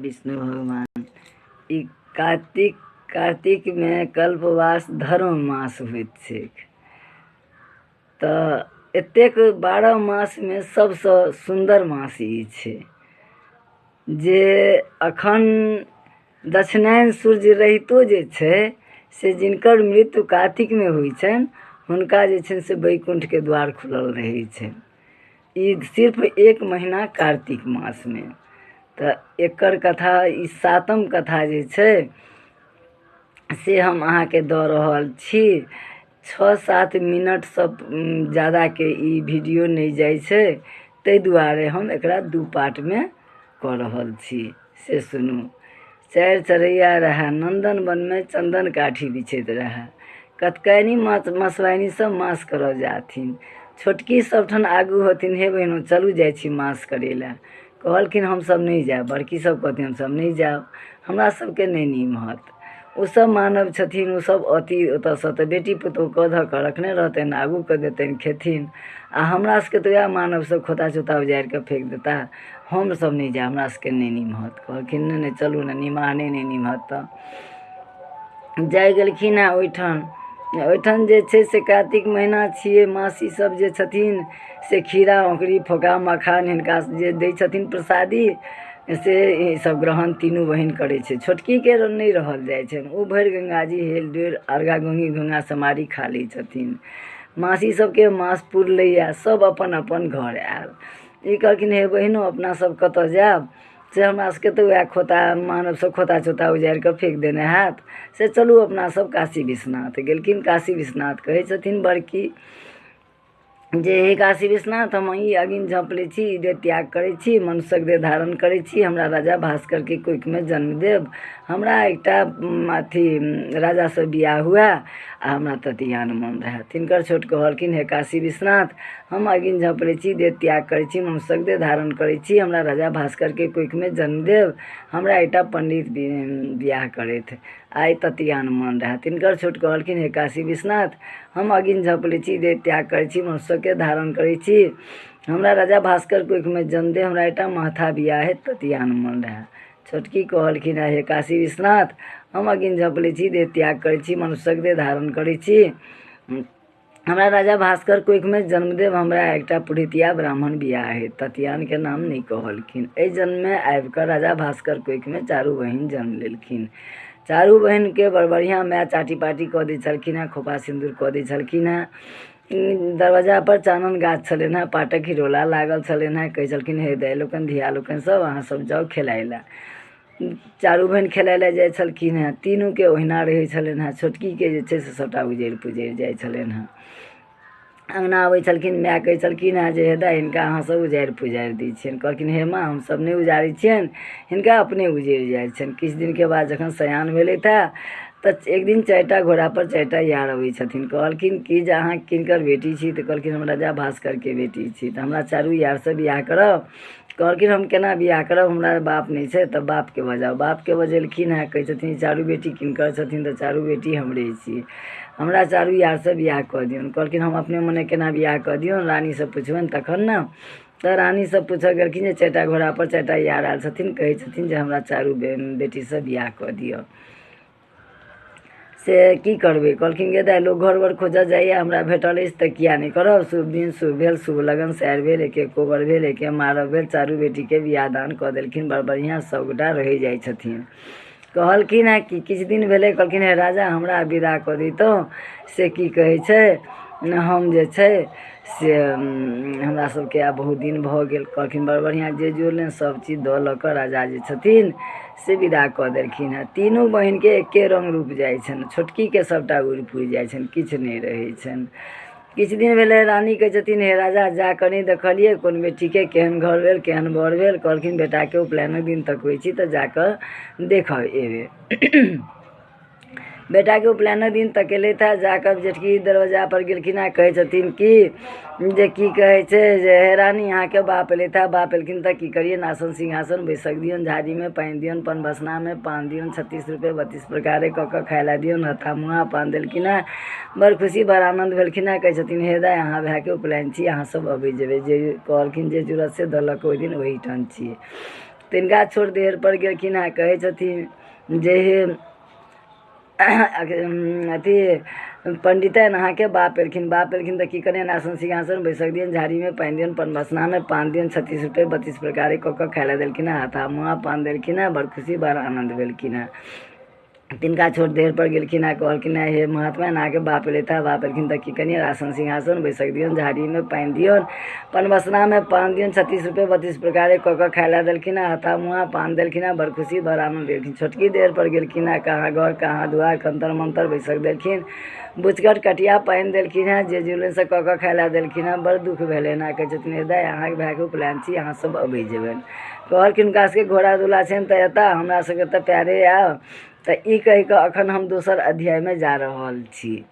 विष्णु भगवान। ई कार्तिक कार्तिकमे कल्पवास धर्म मास होइत छैक। तऽ एतेक 12 मासमे सबसँ सुन्दर मास ई छै जे अखन दक्षिणायन सूर्य रहितो जे छै से जिनकर मृत्यु कार्तिकमे होइ छनि हुनका जे छनि से वैकुण्ठके द्वार खुलल रहै छनि। ई सिर्फ एक महीना कार्तिक मासमे। तऽ एकर कथा ई सातम कथा जे छै से हम अहाँके दऽ रहल छी। 6-7 मिनटसँ जादाके ई वीडियो नहि जाइ छै, ताहि दुआरे हम एकरा 2 पार्टमे कऽ रहल छी। से सुनू। 4 चरैया रहए, नन्दन वनमे चन्दन काठी बिछैत रहए। कतकाइनी मसवाइनी सब मास करऽ जाथिन। छोटकी सबठाम आगू होथिन, हे बहिनो चलू जाइ छी मास करै लए। कहलखिन हमसब नहि जायब। बड़की सब कहथिन हमसब नहि जायब, हमरा सबके नहि निमहत। ओसब मानव छथिन, ओसब अथी ओतऽसँ तऽ बेटी पुतोहु कऽ धऽ कऽ रखने रहतनि, आगू कऽ देतनि खेथिन। आ हमरा सबके तऽ वएह मानव सब खोता चोता उजाड़ि कऽ फेक देता। हमसब नहि जायब, हमरा सबके नहि निमहत। कहलखिन नहि नहि चलू ने, निमाहने नहि निमहत। तऽ जाइ गेलखिन हेँ ओहिठाम। ओहिठाम जे छै से कार्तिक महीना छियै, मासी सब जे छथिन से खीरा औंकरी फोका मखान हिनका जे दै छथिन प्रसादी से ईसब ग्रहण तीनू बहिन करै छै। छोटकीके नहि रहल जाइ छनि, ओ भरि गंगाजी हेल डोलि अर्घा गोंगी घोंघा समारी खा लै छथिन। मासी सबके मास पुरलैए, सब अपन अपन घर आयल। ई कहलखिन हे बहिनो अपना सब कतऽ जायब, से हमरा सबके तऽ वएह खोता मानव सब खोता चोता उजाड़ि कऽ फेक देने हैत, से चलू अपना सब काशी विश्वनाथ। गेलखिन काशी विश्वनाथ। कहै छथिन बड़की जे हे काशी विश्वनाथ, हम ई अगिन झँपि लै छी, ई देह त्याग करै छी, मनुष्यक देह धारण करै छी, हमरा राजा भास्करके कोखिमे जन्म देब, हमरा एकटा अथी राजासँ बियाह हुए आ हमरा ततियान मन रहए। तिनकर छोट कहलखिन हे काशी विश्वनाथ, हम अगिन झँपि लै छी, देह त्याग करै छी, मनुष्यक देह धारण करै छी, हमरा राजा भास्करके कोखिमे जन्म देब, हमरा एकटा पंडित बियाह करथि, आइ ततियान मन रहए। तिनकर छोट कहलखिन हे काशी विश्वनाथ, हम अगिन झँपि लै छी, देह त्याग करै छी, मनुष्यके धारण करै छी, हमरा राजा भास्कर कोखिमे जन्म दे, हमरा एकटा महथा बियाह हेत, ततियान मन रहए। छोटकी कहलखिन हे काशी विश्वनाथ, हम अगिन झँपि लै छी, देह त्याग करै छी, मनुष्यक देह धारण करै छी, हमरा राजा भास्कर कोखिमे जन्म देब, हमरा एकटा पुरहितिया ब्राह्मण बियाह हेत। ततियानके नाम नहि कहलखिन। एहि जन्ममे आबि कऽ राजा भास्कर कोखिमे चारू बहिन जन्म लेलखिन। चारू बहिनके बड़ बढ़िआँ माय चाटी पाटी कऽ दै छलखिन हेँ, खोपा सिन्दूर कऽ दै छलखिन हेँ। दरवाजापर चानन गाछ छलनि हेँ, पाटक हिरोला लागल छलनि हेँ। कहै छलखिन हे दाइ लोकनि, धिया लोकनि सब अहाँ सब जाउ खेलाइ लए। चारू बहिन खेलाइ लए जाइ छलखिन हेँ। तीनूके ओहिना रहै छलनि हेँ, छोटकीके जे छै से सभटा उजड़ि पुजरि जाइ छलनि हेँ। अङ्गना अबै छलखिन, माय कहै छलखिन हेँ जे हे दाइ हिनका अहाँसभ उजाड़ि पुजारि दै छियनि। कहलखिन हे माँ, हमसभ नहि उजाड़ै छियनि, हिनका अपने उजड़ि जाइ छनि। किछु दिनके बाद जखन सयान भेलथि हेँ तऽ एक दिन 4टा घोड़ापर 4टा यार अबै छथिन। कहलखिन कि जे अहाँ किनकर बेटी छी? तऽ कहलखिन हम राजा भास्करके बेटी छी। तऽ हमरा चारू यारसँ बियाह करब। कहलखिन हम केना बियाह करब, हमरा बाप नहि छै। तऽ बापके बजाउ। बापके बजेलखिन हेँ। कहै छथिन चारू बेटी किनकर छथिन? तऽ चारू बेटी हमरे छी, हमरा चारू यारसँ बियाह कऽ दियौन। कहलखिन हम अपने मने केना बियाह कऽ दियौन, रानीसँ पुछबनि तखन ने। तऽ रानीसँ पूछऽ गेलखिन जे 4टा घोड़ापर 4टा यार आयल छथिन, कहै छथिन जे हमरा चारू बेटीसँ बियाह कऽ दिअ, से की करबै? कहलखिन गे दाइ, लोक घर बर खोजऽ जाइए, हमरा भेटल अछि तऽ किया नहि करब? शुभ दिन शुभ भेल, शुभ लगन सैर भेल, एके कोबर भेल, एके मारब भेल। चारू बेटीके बियाह दान कऽ देलखिन। बड़ बढ़िआँ सभगोटा रहै जाइ छथिन। कहलखिन हेँ कि किछु दिन भेलै, कहलखिन हे राजा, हमरा विदा कऽ दैतहुँ, से की कहै छै हम जे छै से हमरा सबके आब बहुत दिन भऽ गेल। कहलखिन बड़ बढ़िआँ, जे जोड़लनि सब चीज दऽ लऽ कऽ राजा जे छथिन से विदा कऽ देलखिन हेँ। तीनू बहिनके एके रङ्ग रूप जाइ छनि, छोटकीके सभटा उड़ि पुड़ि जाइ छनि, किछु नहि रहै छनि। किछु दिन भेलै, रानी कहै छथिन हे राजा, जा कऽ नहि देखलियै कोन बेटीके केहन घर भेल, केहन बर भेल। कहलखिन बेटाके उपनयनक दिन तकबै छी तऽ जा कऽ देखऽ एबै। बेटाके उपनयनक दिन तकेलथि हेँ। जा कऽ जेठकी दरवाजापर गेलखिन हेँ। कहै छथिन कि जे की कहै छै जे हे रानी, अहाँके बाप एलथि हेँ। बाप एलखिन तऽ की करियनि? आसन सिंहासन बैसक दियौन, झाड़ीमे पानि दियौन, पनबसनामे पान दियौन, 36 रुपये 32 प्रकारे कऽ कऽ खाय लए दियौन। हत्था मुँहा पान देलखिन हेँ। बड़ खुशी बड़ आनन्द भेलखिन हेँ। कहै छथिन हे दाइ, अहाँ भायके उपनयन छी, अहाँ सब अबै जेबै। जे कहलखिन जे जुड़त से दऽ लऽ कऽ ओहि दिन ओहिठाम छी। तिनका छोट देहरपर गेलखिन हेँ। कहै छथिन जे हे अथी पंडिताइन, अहाँके बाप एलखिन। बाप एलखिन तऽ की करियनि? आसन सिंहासन बैसक दियनि, झाड़ीमे पानि दियनि, पनबसनामे पान दियनि। 36 रुपये 32 प्रकारे कऽ कऽ खाय लए देलखिन हेँ, हाथा मुँहा पान देलखिन हेँ। बड़ खुशी बड़ आनन्द भेलखिन हेँ। तिनका छोट देहरपर गेलखिन हेँ, कहलखिन हेँ, हे महात्मा, अहाँके बाप एलथि हेँ। बाप एलखिन तऽ की करियनि? आसन सिंहासन बैसक दियनि, झाड़ीमे पानि दियनि, पनबसनामे पान दियनि। 36 रुपये 32 प्रकारे कऽ कऽ खाय लए देलखिन हेँ, हाथा मुँहा पान देलखिन हेँ। बड़ खुशी बड़ आनन्द भेलखिन। छोटकी देहरपर गेलखिन हेँ, कहाँ घर कहाँ दुआर, कंतर मंतर बैसक देलखिन, बुचकट कटिया पानि देलखिन हेँ, जे जुलनसँ कऽ कऽ खाय लए देलखिन हेँ। बड़ दुःख भेलनि हेँ। कहै छथिन, हे दाइ, अहाँके भायके उपनयन छी, अहाँ सब अबै जेबनि। कहलखिन, हुनका सबके घोड़ा दुला छनि तऽ एता, हमरा सबके तऽ पैरे आयब। तऽ ई कहि कऽ अखन हम दोसर अध्यायमे जा रहल छी।